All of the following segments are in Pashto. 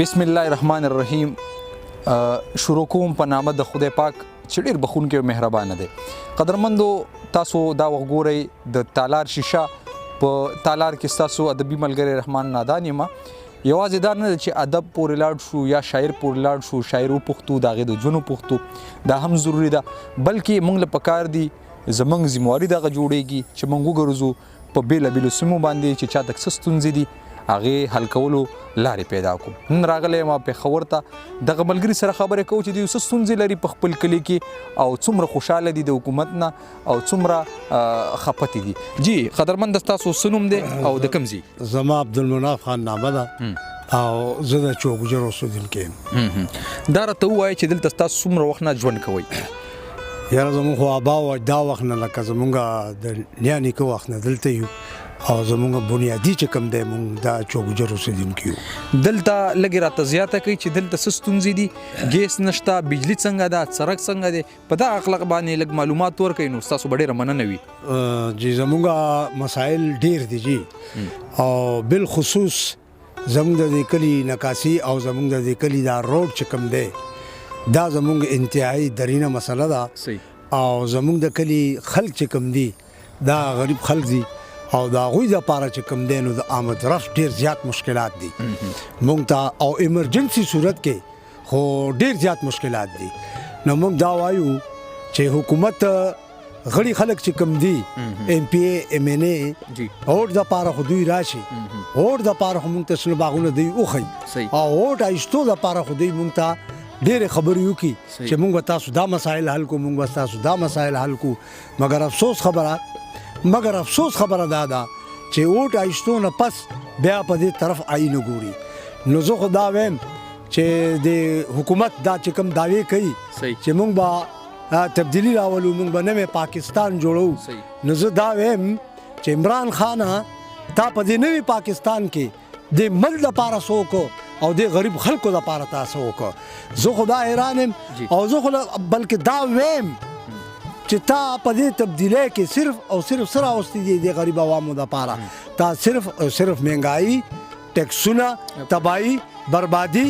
بسم الله الرحمن الرحیم. شروع کوم په نامه د خدای پاک چې ډیر بخونکی او مهربان دی. قدرمندو، تاسو دا وخت ګورئ د تالار شیشه. په تالار کې تاسو ادبي ملګری رحمان نادان یم. یوازې دا نه چې ادب پورې لاړ شو یا شاعر پورې لاړ شو، شاعر وپوښتو، د هغې د ژوند وپوښتو، دا هم ضروري ده، بلکې موږ له پکار دي، زمونږ ذمهواري دغه جوړیږي چې موږ وګرځو په بېلابېلو سیمو باندې چې چاته څه ستونزې دي، هغې حل کولو لارې پیدا کو. نن راغلی یم پېښور ته، دغه ملګري سره خبرې کوو چې دوی څه ستونزې لري په خپل کلي کې او څومره خوشحاله دي د حکومت نه او څومره خپتې دي. جی قدرمن، تاسو څه نوم دی او د کوم ځای؟ زما عبدالمناف خان نامه ده او زه د چوک ګجر اوسېدونکی یم. دا راته ووایه چې دلته تاسو څومره وخت نه ژوند کوئ؟ یاره، زموږ خو ابا او اجدا وخت نه، لکه زموږ د نیا نیکه وخت نه دلته یو او زموږ بنیادي چې کوم دی، موږ دا چوک ګجر اوسېدونکي یو. دلته لږ راته زیاته کوي چې دلته څه ستونزې دي؟ ګیس نشته، بجلی څنګه ده، سړک څنګه دی؟ په دغه اخلاق باندې لږ معلومات ورکړئ نو ستاسو به ډېره مننه وي. جی، زموږ مسایل ډیر دي جی، او بالخصوص زموږ د دې کلي نکاسي او زموږ د دې کلي دا روډ چې کوم دی، دا زموږ انتهایی درینه مسله ده. او زموږ د کلي خلک چې کوم دي، دا غریب خلک دي او د هغوی دپاره چې کوم دی نو د آمد رفت ډېر زیات مشکلات دي مونږ ته، او ایمرجنسي صورت کې خو ډېر زیات مشکلات دي. نو مونږ دا وایو چې حکومت غړي خلک چې کوم دي، ایم پی ای، ایم این ای، ووټ د پاره خو دوی راشي، ووټ د پاره خو مونږ ته شنه باغونه دوی وښيي او ووټ ایستو د پاره خو دوی مونږ ته ډېرې خبرې وکړي چې مونږ به تاسو دا مسایل حل کو، مونږ به تاسو دا مسایل حل کو. مګر افسوس خبره دا ده چې ووټ ایستو نه پس بیا په دې طرف آی نه ګوري. نو زه خو دا وایم چې د حکومت دا چې کوم دعوی کوي چې مونږ به تبدیلی راولو، مونږ به نوې پاکستان جوړو، نو زه دا وایم چې عمران خان، تا په دې نوي پاکستان کې د ملک د پاره څه وکړو او د غریب خلکو د پاره تاسو وکړو؟ زه خو دا حیران یم. او زه خو بلکې دا وایم چې تا په دې تبدیلی کې صرف او صرف سره اوستې دي د غریب عوامو د پاره. تا صرف او صرف مهنګایي، ټیکسونه، تباہي، بربادي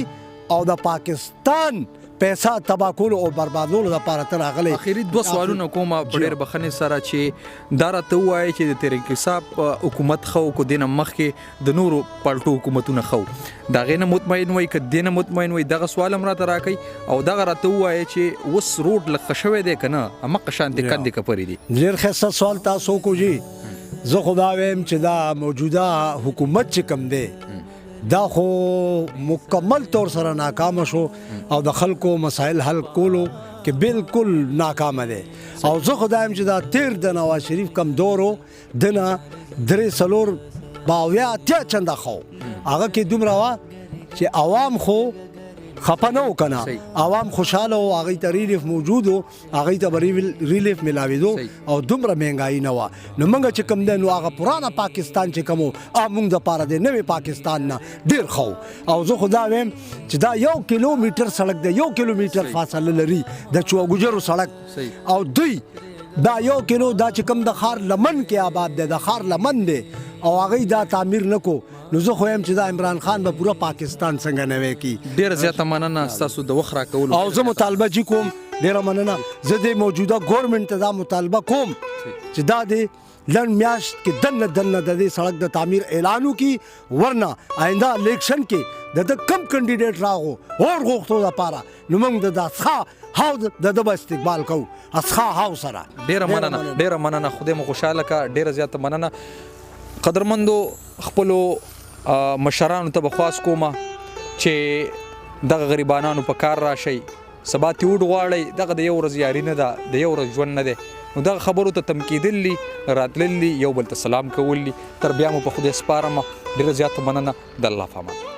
او د پاکستان پیسې تباه کولو او بربادولو لپاره ته راغلی. اخیری دوه سوالونه کوم په ډېر بخښنې سره، چې دا راته ووایي چې د تحریک انصاف حکومت ښه و که دې نه مخکې د نورو پالټو حکومتونه ښه وو؟ د هغې نه مطمئن وئ که دې نه مطمئن وئ؟ دغه سوال هم راته راکړئ او دغه راته ووایي چې اوس روډ لږ ښه شوی دی که نه همغه شانتې کندې کپرې دي؟ ډېر ښایسته سوال تاسو کو جی. زه خو دا وایم چې دا موجوده حکومت چې کوم دی، دا خو مکمل طور سره ناکام شو او د خلکو مسایل حل کولو کې بالکل ناکام دی. او زه خو دا وایم چې دا تیر د نواز شریف کم دورو دنه درې څلور باویا 80 چنده خو هغه کې دومره وه چې عوام خو خپه نه و کنه. عوام خوشاله و، هغه ته ریلیف موجود و، هغه ته به ریلیف ملاویدو او دومره مهنګایي نه وه. نو موږ چې کوم دی نو هغه پرانا پاکستان چې کوم و، هغه موږ دپاره دی نوی پاکستان نه ډېر ښه و. او زه خو دا وایم چې دا 1 کیلومتر سړک دی، 1 کیلومتر فاصله لري د چوګجرو سړک، او دوی دا 1 کیلو دا چې کوم د ښار لمن کې آباد دی، د ښار لمن دی، او هغه دا تعمیر نکو، نو زه خو یم چې دا عمران خان به پوره پاکستان څنګه نوی کی؟ ډېره زیاته مننه ستاسو د وخت راکولو. او زه مطالبه جی کوم، ډیره مننه، زه د موجوده ګورنمنت ته دا مطالبه کوم چې دا د لنډ میاشت کې دننه دننه د دې سړک د تعمیر اعلان وکړي، ورنه آینده الیکشن کې د ده کم کینډیډیټ راغو اور غوښتو لپاره، نو موږ د اسخا هاو د ده به استقبال کوو اسخا هاو سره. ډیره مننه، ډیره مننه، خدای مو خوشاله کا، ډیره زیاته مننه. قدرمندو، خپلو مشرانو ته به خواست کوم چې دغه غریبانانو په کار راشئ. سبا تی وډ غواړئ، دغه د یو ورځ یاري نه ده، د یو ورځ ژوند نه دی، نو دغه خبرو ته تم کېدل دي، راتلل دي، یو بل ته سلام کول دي. تر بیا مو په خدای سپارم، ډیره زیاته مننه، د الله په امان.